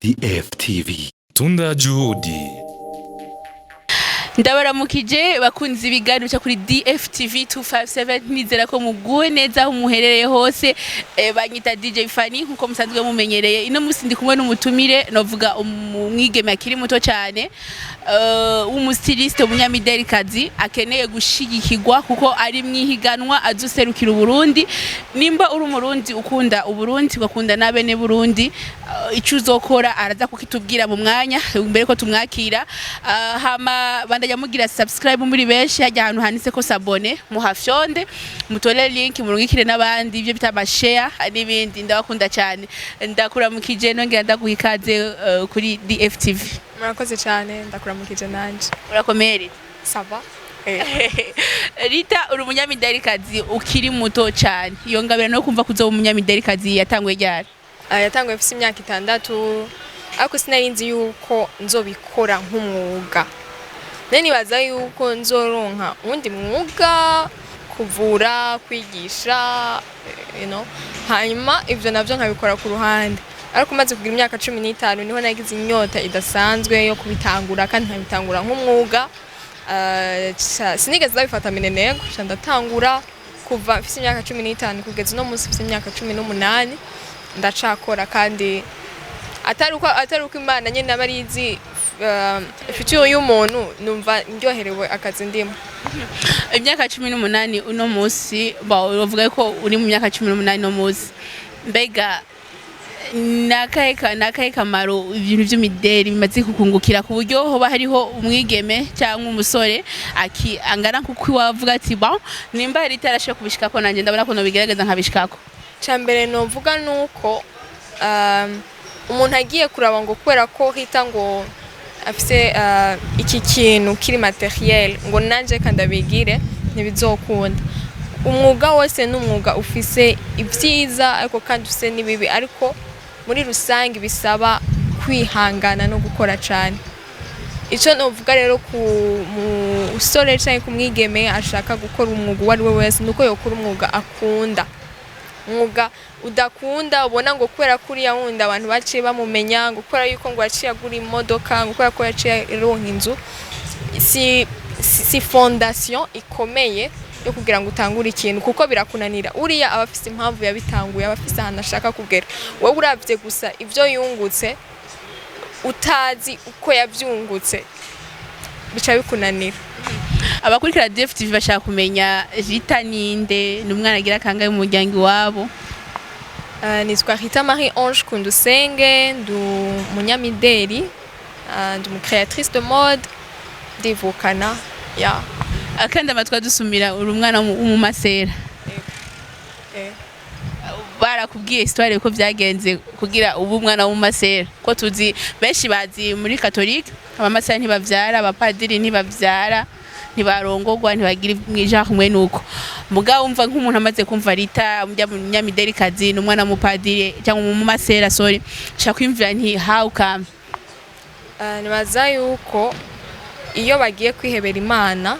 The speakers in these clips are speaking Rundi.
DFTV. Tunda Juhudi. Ndabaramukije bakunze ibiganiro cyo kuri DFTV 257. Nizera ko muguwe neza aho muherereye hose. Banyita DJ Fanny nkuko musanzwe mumenyereye. Ino musi ndi kumwe n'umutumire, novuga umwigeme akiri muto cyane, w'umustyliste, umunyamidelikazi akeneye gushigikirwa kuko ari mwihiganwa azuserukira Uburundi. Nimba uri Umurundi, ukunda Uburundi, ugakunda n'abene Burundi, ico uzokora araza kukitubwira mu mwanya mbere ko tumwakira. Hama bandanya mugira subscribe muri benshi, hajya ahantu handitse ko s'abonner, muhafyonde, mutore link, murungikire n'abandi, ibyo bita amashare n'ibindi. Ndabakunda cyane, ndakuramukije, nongera ndaguha ikaze kuri DFTV. Murakoze cyane, ndakuramukije nanje. Urakomeye, Rita? Ça va. Rita, uri umunyamidelikazi ukiri muto cyane. Iyo ngabire no kumva kuzoba umunyamidelikazi yatanguye ryari? Yatanguye mfise imyaka 6, ariko sinari nzi yuko nzobikora nk'umwuga. Nari nibaza yuko nzoronka uwundi mwuga, kuvura, kwigisha, hanyuma ivyo navyo nkabikora ku ruhande. Ariko umaze kugira imyaka 15 niho nagize inyota idasanzwe yo kubitangura kandi nkabitangura nk'umwuga. Sinigeze ndabifata minenego, ca ndatangura kuva mfise imyaka 15 kugeza uno munsi mfise imyaka 18, ndacakora. Kandi atari uko Imana nyene aba arizi future y'umuntu, numva ndyoherewe akazi ndimo. Imyaka 18 uno munsi, bavuga ko uri mu myaka 18 uno munsi. Mbega nakahe kamaro ibintu by'imideri bimaze kukungukira, ku buryo hoba hariho umwigeme cyangwa umusore aki angana kuko wavuga ati: "Bon, nimba hari itarashoboye kubishikako, nanjye ndabona ko nobigerageza nkabishikako"? Cambere novuga nuko umuntu agiye kuraba ngo kubera ko hita ngo afise iki kintu kiri matériel ngo nanje kandabigire, ntibizokunda. Umwuga wose ni umwuga, ufise ibyiza ariko kandi ufise n'ibibi, ariko muri rusange bisaba kwihangana no gukora cyane. Icyo novuga rero ku musore cyangwa ku mwigeme ashaka gukora umwuga uwo ari we wese ni uko yokora umwuga akunda. Umwuga udakunda, ubona ngo kubera ko uriya wundi abantu baciye bamumenya, ngo kubera yuko ngo yaciye agura imodoka, ngo kubera ko yaciye aronka inzu, si fondation ikomeye yo kugira ngo utangure ikintu, kuko birakunanira. Uriya aba afise impamvu yabitanguye, aba afise ahantu ashaka kugera. Wowe uravye gusa ivyo yungutse, utazi uko yavyungutse, bica bikunanira. Abakurikira DFTV bashaka kumenya Rita ninde, ni umwana agira kangahe mu muryango iwabo? Nitwa Rita Marie Ange Kundusenge, ndi umunyamideli, ndi umu créatrice de mode, ndivukana ya. Akandi amatwi adusumira, uri umwana w'umumasera. Barakubwiye histoire uko byagenze kugira ubu umwana w'umumasera? Ko tuzi benshi bazi muri catholique abamasera ntibavyara, abapadiri ntibavyara, ntibarongogwa, ntibagira mwijaha kumwe. Nuko mugabo umva nk'umuntu amaze kumva Rita umunyamidelikazi ni umwana w'umupadiri cyangwa umumasera, sorry, nshaka kwiyumvira nti: "How come?" Nibaza yuko iyo bagiye kwihebera Imana,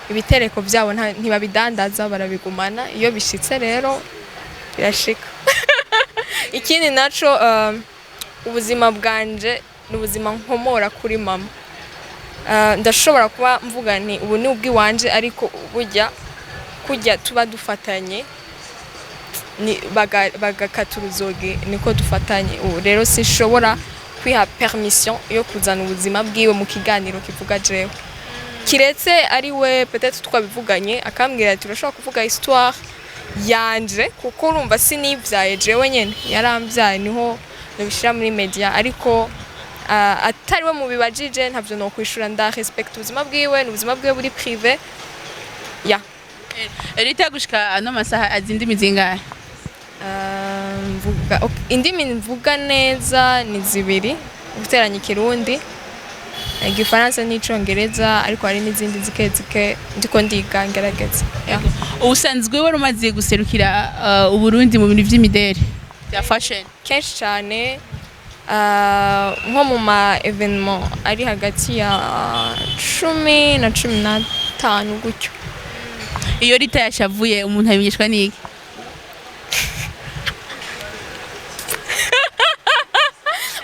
ibitereko byabo ntibabidandaza, barabigumana. Iyo bishitse rero birashika. Ikindi naco, ubuzima bwanje ni ubuzima nkomora kuri mama. Ndashobora kuba mvuga nti ubu ni ubw'iwanje, ariko burya kurya tuba dufatanye ni bagakata uruzogi, niko dufatanye. Ubu rero sinshobora kwiha permission yo kuzana ubuzima bwiwe mu kiganiro kivuga jewe, kiretse ari we peut-être twabivuganye, akambwira ati: "Urashobora kuvuga histoire yanje," kuko urumva sinibyaye jewe nyene, yarambyaye, niho nabishira muri media. Ariko atari we mubibajije, ntavyo nokwishura. Nda respecte ubuzima bwiwe, ni ubuzima bwiwe buri privé ya. Rita, gushika ano masaha azi indimi zingahe? Mvuga, okay, indimi mvuga neza ni zibiri, guteranya Ikirundi, Igifaransa n'Icongereza, ariko hari n'izindi zike zike ndiko ndiga, ngerageza, yeah. Ubusanzwe wari umaze guserukira Uburundi mu bintu vy'imideri bya fashion? Kenshi cyane, nko mu ma événement ari hagati ya 10 na 15 gutyo. Iyo Rita yashavuye, umuntu abimenyeshwa n'iki?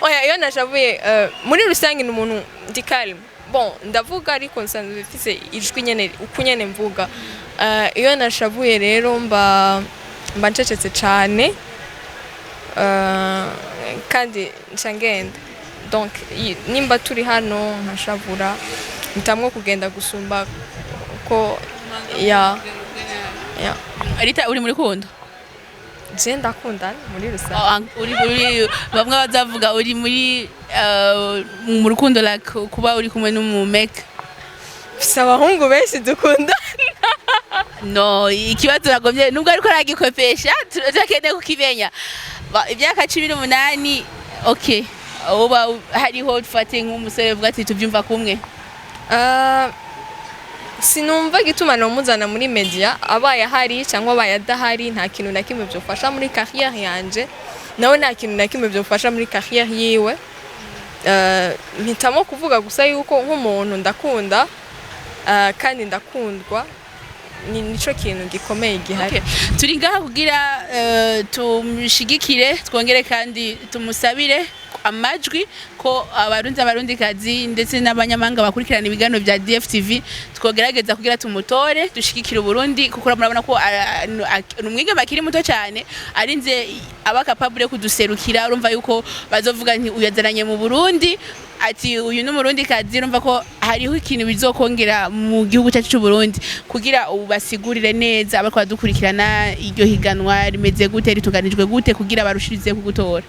Oya, iyo nashavuye, muri rusange ni umuntu ndi calme. Bon, ndavuga ariko nsanzwe mfise ijwi nyene uko nyene mvuga. Iyo nashavuye rero mba ncecetse cane, kandi nca ngenda. Donc nimba turi hano nkashavura, mpitamwo kugenda gusumba ko ya. Rita, uri muri rukundo? Je ndakundana muri rusange. Oh, uri bamwe bazavuga uri muri mu rukundo, like kuba uri kumwe n'umumeke? Mfise abahungu benshi dukunda. No ikibazo nagomye, nubwo ariko aragikopesha, turakeneye kukimenya. Imyaka 18, okay, uba hariho dufate nk'umusore uvuga ati tubyumva kumwe? Sinumva igituma nomuzana muri media. Abaye ahari cyangwa abaye adahari, nta kintu na kimwe byofasha muri carrière yanje, nawe nta kintu na kimwe byofasha muri carrière yiwe. Mpitamo kuvuga gusa yuko nk'umuntu ndakunda, kandi ndakundwa, ni nico kintu gikomeye gihari. Okay. Turi ngaha kugira tumushigikire, twongere kandi tumusabire amajwi ko Abarundi, Abarundikazi ndetse n'abanyamahanga bakurikirana ibiganiro bya DFTV twogerageza kugira tumutore, dushigikire Uburundi, kuko murabona ko ni umwigeme akiri muto cyane, arinze aba capable yo kuduserukira. Urumva yuko bazovuga nti uyazananye mu Burundi, ati uyu ni Umurundi kazi. Urumva ko hariho ikintu bizokongera mu gihugu cyacu cy'u Burundi. Kugira ubu basigurire neza abariko badukurikirana, iryo higanwa rimeze gute, ritunganijwe gute, kugira barushirize kugutora?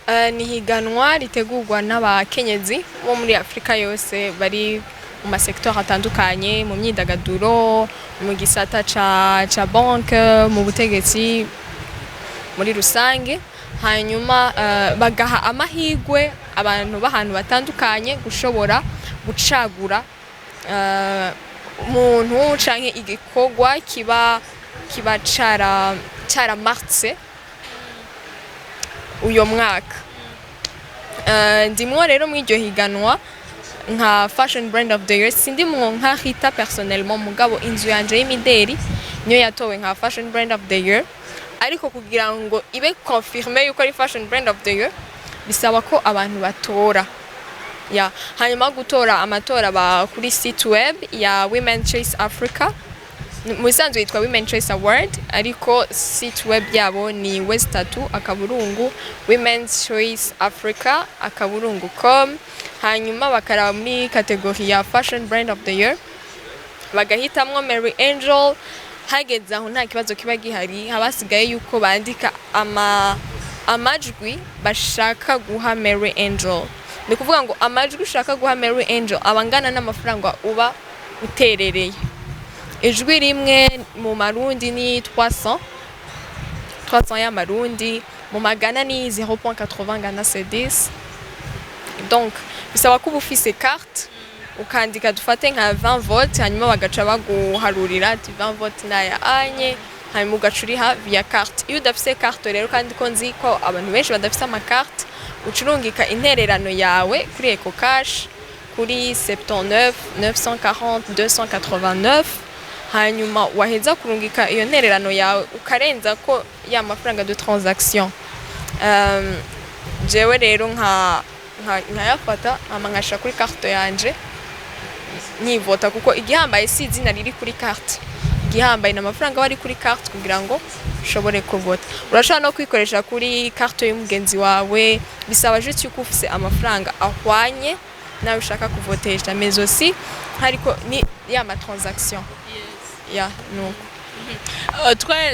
Ni higanwa ritegurwa n'abakenyezi bo muri Afurika yose bari mu masektori atandukanye, mu myidagaduro, mu gisata ca banke, mu butegetsi muri rusange. Hanyuma bagaha amahirwe abantu b'ahantu batandukanye gushobora gucagura umuntu canke igikorwa kiba caramartse uyo mwaka. Ndimwo rero muri iryo higanwa nka fashion brand of the year. Sindimwo nka Rita personnellement, mugabo inzu yanje y'imideri niyo yatowe nka fashion brand of the year. Ariko kugira ngo ibe confirmé yuko ari fashion brand of the year, bisaba ko abantu batora. Ya, hanyuma gutora, amatora ba kuri site web ya Women Choice Africa. Mu bisanzwe yitwa Women Choice Award, ariko site web yabo ni w3.womenschoiceafrica.com. Hanyuma bakaraba muri catégorie ya fashion brand of the year, bagahitamwo Mary Angel. Hageze aho nta kibazo kiba gihari, haba hasigaye yuko bandika amajwi bashaka guha Mary Angel. Ni ukuvuga ngo amajwi ushaka guha Mary Angel aba angana n'amafaranga uba uterereye. Ijwi rimwe mu Marundi ni 300, 300 y'Amarundi. Mu magana ni 0.80 Ghana cedis. Donc bisaba ko uba ufise carte, ukandika dufate nka 20 votes, hanyuma bagaca baguharurira ati 20 votes naya anye, hanyuma ugaca uriha via carte. Iyo udafise carte rero, kandi ko nzi ko abantu benshi badafise amakarte, ucurungika intererano yawe kuri Ecocash kuri 79 940 289. Hanyuma waheza kurungika iyo ntererano yawe, ukarenza ko ya mafaranga de transaction. Jewe rero nkayafata hama nkashira kuri carte yanje, nkivota, kuko igihambaye si izina riri kuri carte, igihambaye ni amafaranga aba ari kuri carte kugira ngo ushobore kuvota. Urashobora no kwikoresha kuri carte y'umugenzi wawe, bisaba juste yuko ufise amafaranga ahwanye nawe ushaka kuvotesha, mais aussi hariko ni ya ma transaction ya nuko.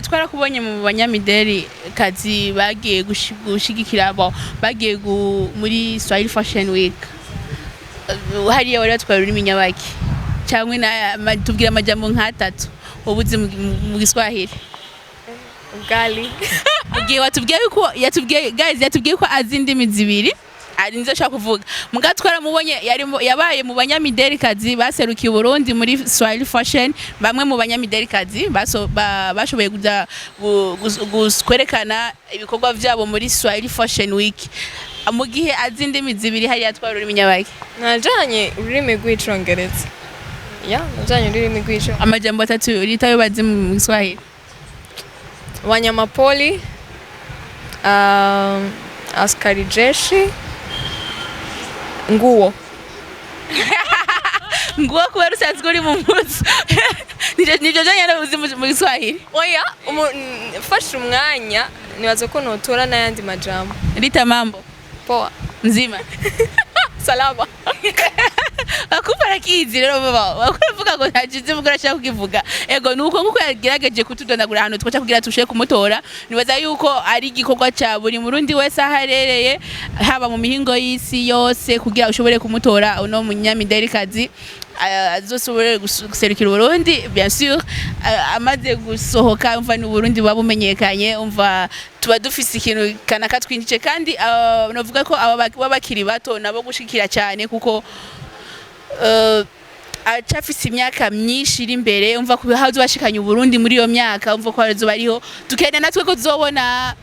Twarakubonye mu banyamideli kazi bagiye gushigikira bo bagiye muri Swahili Fashion Week. Hariya wari watwaye ururimi nyabaki cyangwa tubwira amajambo nk'atatu ubuzi mu Giswahili. Ugali. Mugihe watubwiye yuko yatubwiye, guys, yatubwiye ko azi indimi zibiri, ari nizo ashaka kuvuga. Muga twaramubonye yabaye mu banyamideli kazi baserukiye Burundi muri Swahili Fashion, bamwe mu banyamideli kazi bashoboye kuja kwerekana ibikorwa vyabo muri Swahili Fashion Week. Mu gihe azi indimi zibiri, hariya twara ururimi nyabaki? Najanye ururimi rw'Icongereza. Ya, najanye ururimi rw'icongereza. Amajambo atatu Rita yo bazi mu Kiswahili. Wanyamapori, askari jeshi, nguo. Nguo kubera usanzwe uri mu mpuzu, nivyo vyonyene uzi mu Giswahili? Oya, mfashe umwanya nibaza ko notora n'ayandi majambo. Rita, mambo? Poa. Mzima? Salama. Akumva arakizi rero, baba bakuravuga ngo ntakizi, vuga urashaka kukivuga. Ego, nuko nkuko yagerageje kutudondagura ahantu twaca kugira tushe kumutora, nibaza yuko ari igikorwa ca buri murundi wese aho aherereye, haba mu mihingo y'isi yose, kugira ushobore kumutora uno munyamidelikazi azoshobore guserukira Uburundi. Bien sûr, amaze gusohoka, umva ni Uburundi buba bumenyekanye, umva tuba dufise ikintu kanaka twinjice. Kandi novuga ko aba baba bakiri bato nabo gushikira cyane, kuko acafise imyaka myinshi iri imbere. Umva ko hazo bashikanye Uburundi muri iyo myaka, umva ko hazo bariho tukenda natwe ko tuzobona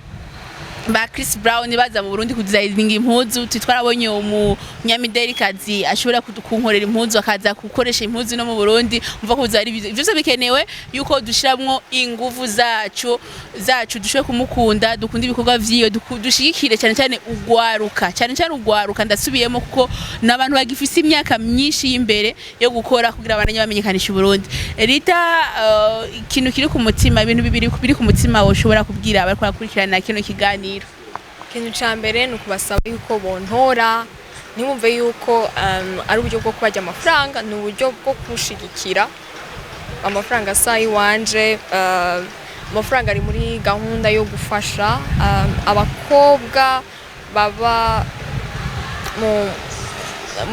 ba Chris Brown baza mu Burundi kudesigninga impuzu. Twarabonye umunyamidelikazi ashobora kunkorera impuzu, akaza gukoresha impuzu no mu Burundi. Umva ko bizari vyose bikenewe yuko dushiramwo inguvu zacu, dushobore kumukunda, dukunda ibikorwa vyiwe, dushigikire cyane cyane ugwaruka, cyane cyane ugwaruka. Ndasubiyemo, kuko n'abantu bagifise imyaka myinshi y'imbere yo gukora kugira abandanye bamenyekanisha Uburundi. Rita, ikintu kiri ku mutima, ibintu bibiri biri ku mutima woshobora kubwira abariko barakurikirana kino kiganiro? Ikintu ca mbere ni ukubasaba yuko bontora, ntibumve yuko ari uburyo bwo kubarya amafaranga, ni uburyo bwo kushigikira. Amafaranga asa iwanje, amafaranga ari muri gahunda yo gufasha abakobwa baba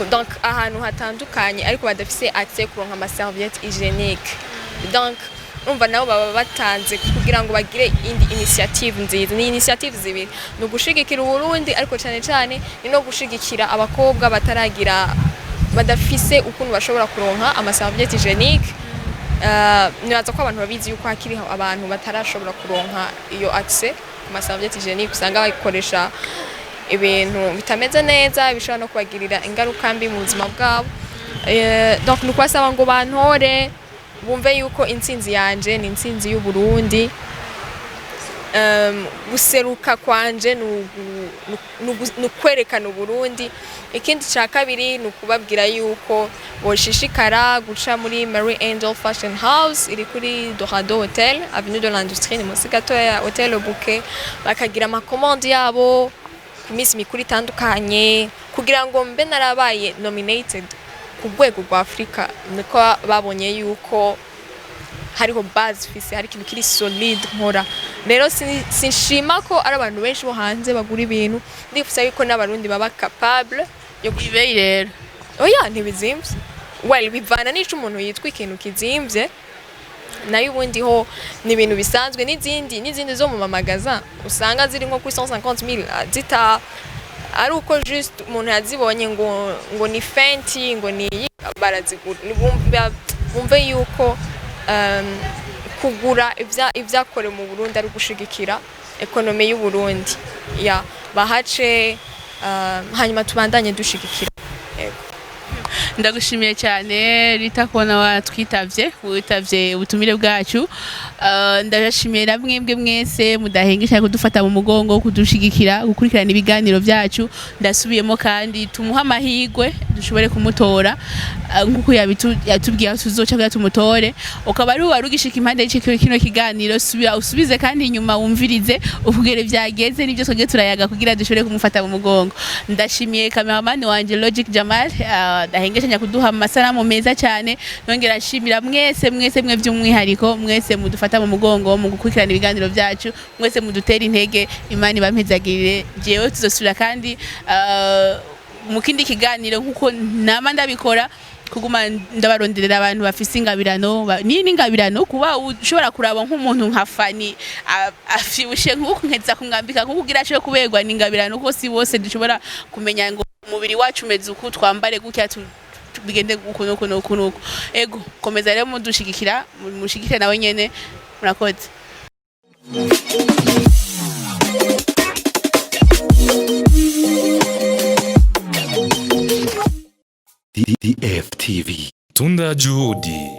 donc ahantu hatandukanye ariko badafise accès kuronka ama serviette hygiénique. Donc urumva nabo baba batanze kugira ngo bagire indi initiative nziza. Ni initiative zibiri: ni ugushigikira Uburundi, ariko cyane cyane ni no gushigikira abakobwa bataragira, badafise ukuntu bashobora kuronka ama serviette hygiénique. Nibaza ko abantu babizi yuko hakiriho abantu batarashobora kuronka iyo accès ku ma serviette hygiénique, usanga bayikoresha ibintu bitameze neza, bishobora no kubagirira ingaruka mbi mu buzima bwabo. Donc ni ukubasaba ngo bantore, bumve yuko intsinzi yanje ni intsinzi y'Uburundi. Guseruka kwanje ni ukwerekana Uburundi. Ikindi cya kabiri ni ukubabwira yuko boshishikara guca muri Mary Angel Fashion House iri kuri Dorado Hotel, Avenue de l'Industrie, ni munsi gatoya ya Hotel Le Bouquet, bakagira ama commande yabo ku minsi mikuru itandukanye, kugira ngo mbe narabaye nominated ku rwego rwa Afurika niko babonye yuko hariho base fise, hari ikintu kiri solide nkora. Rero sinshima ko ari abantu benshi bo hanze bagura ibintu, ndifuza yuko n'Abarundi baba capable yo Ibeyi rero? Oya, ntibizimvye. Well, bivana n'ico umuntu yitwa ikintu kizimvye, nayo ubundi ho ni ibintu bisanzwe. N'izindi zo mu mamagaza usanga ziri nko kuri 150,000, zita ari uko juste umuntu yazibonye ngo ni Fenty, ngo ni iyi, barazigura. Bumve yuko kugura ivyakorewe mu Burundi ari gushigikira économie y'u Burundi. Ya, bahace, hanyuma tubandanye dushigikira. Yego. Ndagushimiye cyane Rita kubona watwitavye, witavye ubutumire bwacu. Ndabashimiye na mwebwe mwese mudahengesha kudufata mu mugongo, kudushigikira, gukurikirana ibiganiro byacu. Ndasubiyemo kandi, tumuhe amahirwe dushobore kumutora, nkuko yatubwiye aho tuzoca kugira tumutore. Ukaba ari wari ugishika impande y'iki kino kiganiro, subira usubize kandi inyuma wumvirize ukugere byageze nibyo twagiye turayaga kugira dushobore kumufata mu mugongo. Ndashimiye cameraman wanje Logic Jamal, dahengeshanya kuduha amasanamu meza cyane. Nongera nshimira mwese mwese mwe, by'umwihariko mwese mudufata mu mugongo mu gukurikirana ibiganiro byacu, mwese mudutera intege. Imana ibampezagirire. Jewe tuzosubira kandi mu kindi kiganiro, nkuko nama ndabikora, kuguma ndabaronderera abantu bafise ingabirano. Ni n'ingabirano kuba ushobora kuraba nk'umuntu nka Fani afyibushe nk'uku, nkeza kumwambika nk'uku kugira ashobore kuberwa. Ni ingabirano, kuko si bose dushobora kumenya ngo umubiri wacu umeze uku, twambare gutya, bigende uku n'uku n'uku n'uku. Ego, komeza rero mudushigikira, mushigikire nawe nyene. Murakoze. DFTV. Matunda ya juhudi.